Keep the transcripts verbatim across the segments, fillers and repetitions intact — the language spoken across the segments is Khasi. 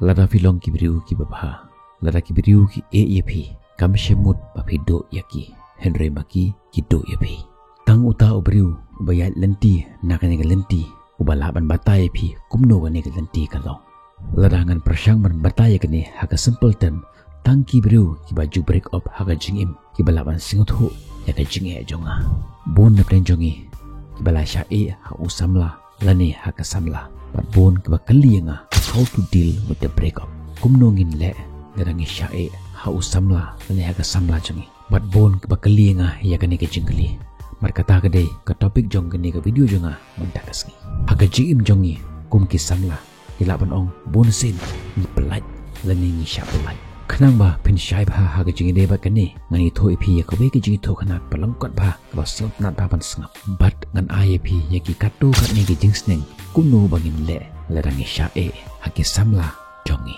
Lada phi long ki briew kiba bha, lada ki briew ki ïeh ïa phi, kam shym mut ba phi duh ïa ki, hynrei ma ki ki duh ïa phi. Tang uta u briew uba ïaid lynti na kane ka lynti, uba lah ban batai ïa phi kumno kane ka lynti ka long. Lada ngan pyrshang ban batai ïa kane ha ka simple term, tang ki briew kiba ju break up ha ka jingim kiba lah ban sngewthuh ïa ka jingeh jong nga. Bun na pdeng jong ngi kiba la shah ïeh ha u samla lane ha ka samla, bad bun kiba kylli ïa nga how to deal with the break up. Kumno ngin leh lada ngi shah ïeh ha u samla lane ha ka samla jong ngi? Bad bun kiba kylli ïa nga ïa kane ka jingkylli. Bad kata ka dei ka topic jong kane ka video jong nga mynta ka sngi. Ha ka jingim jong ngi kum ki samla, ngi lah ban ong bun sien ngi pyllait lane ngi shah pyllait. Khnang ba phin shai bha ha ka jingïadei bad kane, ngan ïathuh ïa phi ïa kawei ka jingïathuhkhana ba lyngkot bha, kaba sngewtynnat bha ban sngap. Bad ngan ai ïa phi ïa ki katto katne ki jingsneng kumno ba ngin leh lada ngi shah ïeh ha ki samla jong ngi.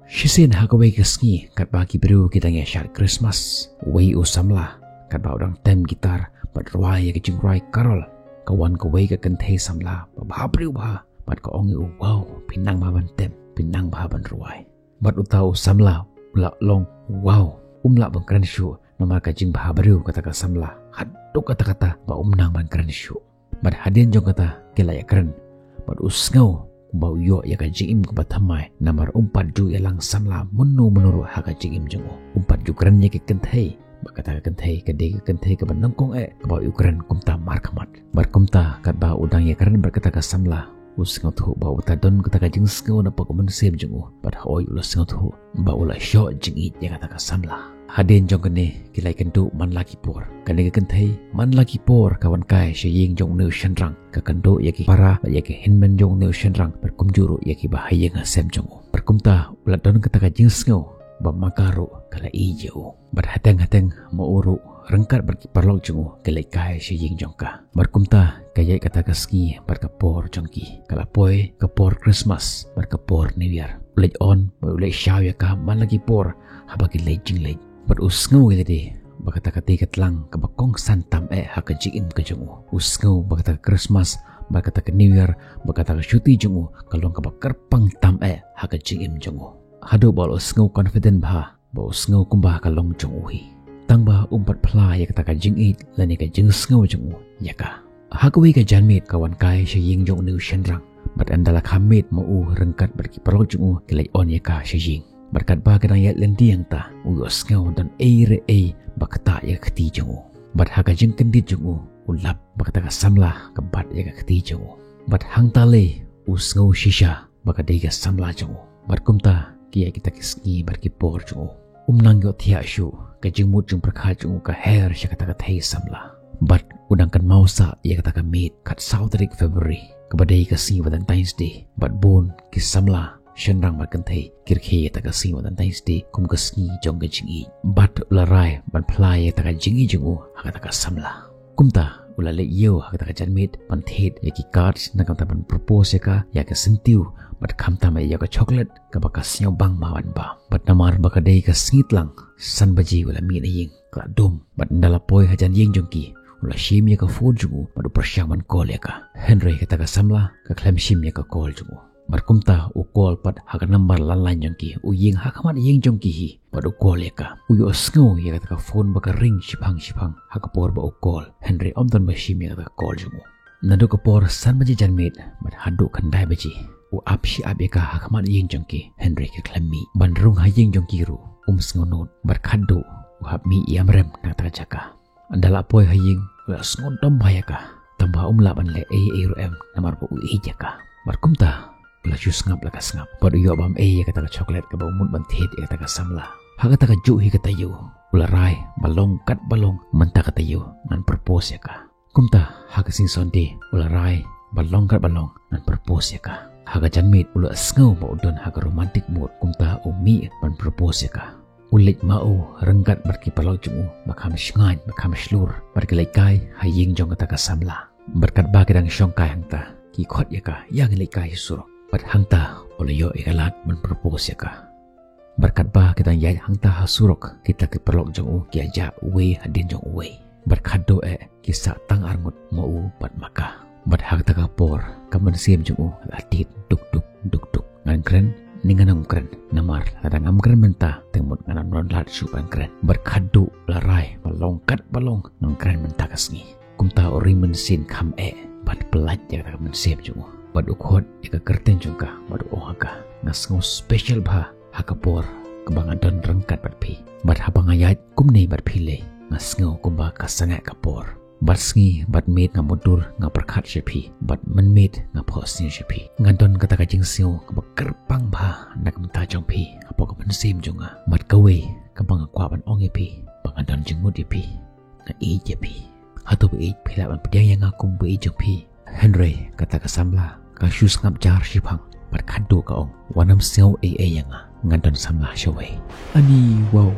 Shisien ha kawei ka sngi, katba ki briew ki dang ïa shad Christmas, uwei u samla, katba u dang tem guitar bad rwai ïa ka jingrwai carol, ka wan kawei ka kynthei samla ba bha briew bha, bad ka ong ïa u, "Wow, phi nang bha ban tem, phi nang bha ban rwai." Bad uta u samla u la long wow, um lah ban kren shuh namar ka jingbha briew kata ka samla, haduh katta katta ba um nang ban kren shuh. Bad hadien jong kata ki la ïakren, bad u sngew ba u ïoh ïa ka jingim kaba thymmai, namar um pat ju ïalang samla mynno mynno ruh ha ka jingim jong u. Um pat ju kren ïa ka kynthei, ba kata ka kynthei ka dei ka kynthei kaba nyngkong eh kaba u kren kumta markhmat. Bad kumta katba u dang ïakren bad kata ka samla, u sngewthuh ba uta don kata ka jingsngew na poh ka mynsiem jong u, bad hooid u la sngewthuh ba u la shoh jingïeit ïa kata ka samla. Hadien jong kane ki la ïakynduh man la ki por. Kane ka kynthei man la ki por ka wan kai sha ïing jong une u shynrang, ka kynduh ïa ki para bad ïa ki hynmen jong une u shynrang, bad kumjuh ruh ïa kiba ha ïing ha sem jong u. Bad kumta u la don kata ka jingsngew ba ma ka ruh ka la ïeit ïa u. Bad hateng hateng ma u ruh, ryngkat bad ki paralok jong u, ki leit kai sha ïing jong ka. Bad kumta ka ïaid kata ka sngi bad ka por jong ki. Ka la poi ka por Christmas bad ka por New Year. U leit on bad u leit shaw ïa ka man la ki por haba ki leit jingleit. Bad u sngew ïa lade ba kata ka dei ka tlang kaba kongsan tam eh ha ka jingim ka jong u. U sngew ba kata ka Christmas bad kata ka New Year bad kata ka shuti jong u ka long kaba kyrpang tam eh ha ka jingim jong u. Haduh ba u la sngew confident bha, ba u sngew kumba ka long jong u hi. Tang ba um pat phla ïa kata ka jingïeit lane ka jingsngew jong u ïa ka. Ha kawei ka janmiet ka wan kai sha ïing jong une u shynrang. Bad ynda la kham miet ma u, ryngkat bad ki paralok jong u ki leit on ïa ka sha ïing. Bad katba ki dang ïaid lynti hangta, u ïohsngew don ei re ei ba ktah ïa ka kti jong u. Bad ha ka jingkyndit jong u, u lap ba kata ka samla ka bat ïa ka kti jong u. Bad hangta lei u sngew shisha ba ka dei ka samla jong u. Bad kumta ki ïaid kita ki sngi bad ki por jong u. Um nang ïohthiah shuh, ka jingmut jingpyrkhat jong u ka her sha kata ka thei samla. Bad u dang kynmaw sah ïa kata ka miet, khatsaw tarik February, kaba dei ka sngi Valentine's Day. Bad bun ki samla shynrang bad kynthei ki rkhie ïa kata ka sngi Valentine's Day kum ka sngi jong ka jingïeit. Bad u la rai ban phla ïa kata ka jingïeit jong u ha kata ka samla. Kumta u la leit ïew ha kata ka janmiet ban thied ïa ki cards, na ka bynta ban propose ïa ka, ïa ka syntiew, bad khamtam ïa ka chocolate kaba ka sngewbang bha ban bam. Bad namar ba ka dei ka sngi tlang, san baje u la mih na ïing, ka la dum. Bad ynda la poi hajan ïing jong ki, u la shim ïa ka phone jong u bad u pyrshang ban call ïa ka. Hynrei kata ka samla ka khlem shim ïa ka call jong u. Bad kumta u call pat ha ka number landline jong ki, u ïeng ha khmat ïing jong ki hi, bad u call ïa ka. U ïohsngew ïa kata ka phone ba ka ring shiphang shiphang ha ka por ba u call, hynrei ym don ba shim ïa kata ka call jong u. Naduh ka por san baje janmiet bad haduh khyndai baje, u ap shi ap ïa ka ha khmat ïing jong ki, hynrei ka khlem mih. Ban rung ha ïing jong ki ruh um sngewnud, bad khatduh u hap mih ïamrem na kata ka jaka. Ynda la poi ha ïing u la sngewdom bha ïa ka, tang ba um lah ban leh ei ei ruh em namar ba u ïeit ïa ka. Bad kumta u la shu sngap la ka sngap, bad u ïoh bam ei ïa kata ka chocolate kaba u mut ban thied ïa kata ka samla. Ha kata ka juh hi ka taïew u la rai ba long kat ba long mynta ka taïew ngan propose ïa ka. Kumta ha ka sngi Sunday u la rai ba long kat ba long ngan propose ïa ka. Ha ka janmiet u la sngew ba u don ha ka romantic mood, kumta u mih ban propose ïa ka. U leit ma u ryngkat bad ki paralok jong u, ba kham shngaiñ ba kham shlur, bad ki leit kai ha ïing jong kata ka samla. Bad katba ki dang shong kai hangta, ki khot ïa ka, ïa ngi leit kai ha surok. Bad hangta u la ïoh ïa ka lad ban propose ïa ka. Bad katba ki dang ïaid hangta ha surok, kita ki paralok jong u ki ïa jah uwei hadien jong uwei. Bad khatduh eh ki sah tang arngut ma u bad ma ka. Bad ha kata ka por ka mynsiem jong u la tied duk duk duk duk. Ngan kren Ni ngan ym kren, namar lada ngam kren mynta, te mut ngan ym don lad shuh ban kren. Bad khadduh la rai ba long kat ba long, ngan kren mynta ka sngi. Kumta u ring mynsiem kham eh bad pyllait ïa kata ka mynsiem jong u. Bad u khot ïa ka kyrteng jong ka bad u ong ha ka, nga sngew special bha ha ka por kaba nga don ryngkat bad phi. Bad haba nga ïaid kumne bad phi lei, nga sngew kumba ka sangeh ka por. Bad sngi bad miet nga mutdur nga pyrkhat sha phi, bad mynmiet nga phohsniew sha phi. Nga don kata ka jingsngew kaba kyrpang bha na ka bynta jong phi hapoh ka mynsiem jong nga. Bad kawei kaba nga kwah ban ong ïa phi, ba nga don jingmut ïa phi. Nga ïeit ïa phi. Hato ba ïeit phi lah ban pdiang ïa nga kum ba ïeit jong phi? Hynrei kata ka samla ka shu sngap jar shiphang bad khadduh ka ong, wat nym sngew ei ei ïa nga, nga don samla shawei. Ani wow.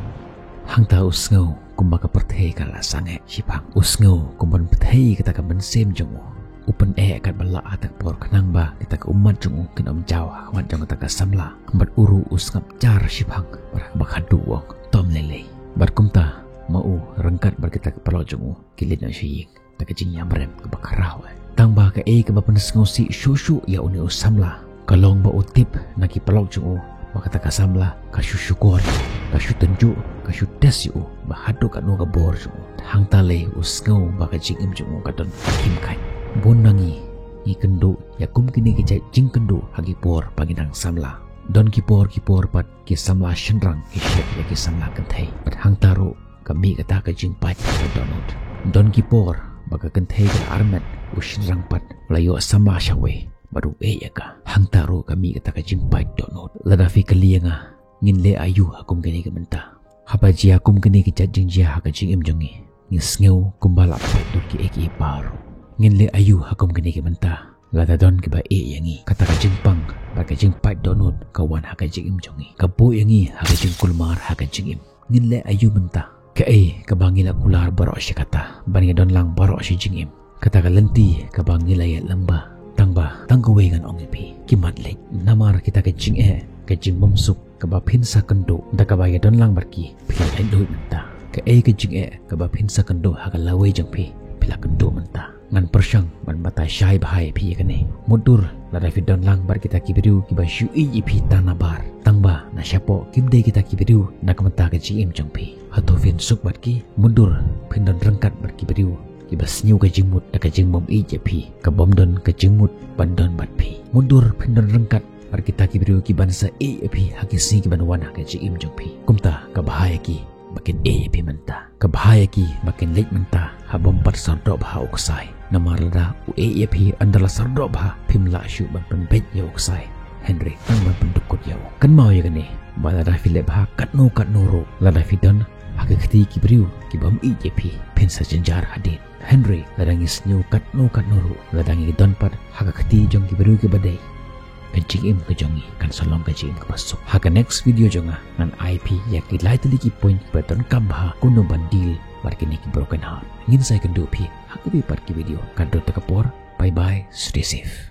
Hangta u sngew kumba ka pyrthei ka la sangeh shiphang. U sngew kumban pyrthei kata ka mynsiem jong u. U pyneh katba lah ha kata ka por khnang ba kita ka ummat jong u kin ym jaw ha khmat jong kata ka samla. Bad u ruh u sngap jar shiphang bad haba khadduh u ong, to ym lei lei. Bad kumta ma u ryngkat bad kita ki paralok jong u ki leit noh sha ïing. Ta ka jingïamrem kaba khraw eh. Tang ba kaei kaba pynsngewsih shuh shuh ïa une u samla ka long ba u tip na ki paralok jong u ba kata ka samla ka shu shukor, ka shu tynjuh, ka shu test ïa u ba haduh katno ka bor jong u. Hangta lei u sngew ba ka jingim jong u ka don khim khat. Bun na ngi ngi kynduh ïa kum kine ki jait jingkynduh ha ki por ba ngi dang samla. Don ki por ki por pat ki samla shynrang ki shet ïa ki samla kynthei. Bad hangta ruh ka mih kata ka jingpait ka dohnud. Don ki por ba ka kynthei ka armet, u shynrang pat u la ïoh samla shawei bad u ïeit ïa ka. Hangta ruh ka mih kata ka jingpait dohnud. Lada phi kylli ïa nga, ngin leh aïu ha kum kine ki bynta? Haba jia kum kine ki jait jingjia ha ka jingim jong ngi, ngi sngew kumba la pait lut kiei kiei baroh. Ngin leh aïu ha kum kine ki bynta? Lada don kiba ïeit ïa ngi, kata ka jingpang bad ka jingpait dohnud ka wan ha ka jingim jong ngi, ka buh ïa ngi ha ka jingkulmar ha ka jingim. Ngin leh aïu mynta? Kaei kaba ngi la kular baroh shi katta, ba ngi don lang baroh shi jingim? Kata ka lynti kaba ngi la ïaid lem bha. Tang ba tang kawei ngan ong ïa phi, ki mat leit. Namar kita ka jingeh, ka jingbymsuk kaba phin sa kynduh da kaba ïadon lang bad ki, phi la lait lut mynta. Kaei ka jingeh kaba phin sa kynduh ha ka lawei jong phi, phi la kynduh mynta. Ngan pyrshang ban batai shai bha ïa phi ïa kane. Mutdur lada phi don lang bad kita ki briew kiba shu ïeit ïa phi tang nabar, tang ba na shapoh kim dei kita ki briew na ka bynta ka jingim jong phi. Hato phin suk bad ki? Mutdur phin don ryngkat bad ki briew kiba sniew ka jingmut da ka jingbym ïeit ïa phi, ka bym don ka jingmut ban don bad phi. Mutdur phin don ryngkat bad kita ki briew kiban sa ïeit ïa phi ha ki sngi kiban wan ha ka jingim jong phi. Kumta ka bha ïa ki ba kin ïeit ïa phi mynta. Ka bha ïa ki ba kin leit mynta ha bym pat syrdoh bha u ksai. Namar lada u ïeit ïa phi ynda la syrdoh bha, phim lah shuh ban pynbeit ïa u ksai, hynrei tang ban pyndukut ïa u. Kynmaw ïa kane, ba lada phi leh bha katno katno ruh, lada phi don ha ka kti ki briew ki bym ïeit ïa phi, phin sa jynjar hadien. Hynrei lada ngi sniew katno katno ruh, lada ngi don pat ha ka kti jong ki briew kiba dei, ka jingim ka jong ngi kan sa long ka jingim kaba suk. Ha ka next video jong nga ngan ai phi ïa ki lai tylli ki point ba donkam bha kumno ban deal bad kine ki broken heart. Ngin sa ïakynduh phi ha kawei pat ki video. Ka don ta ka por. Bye bye, stay safe.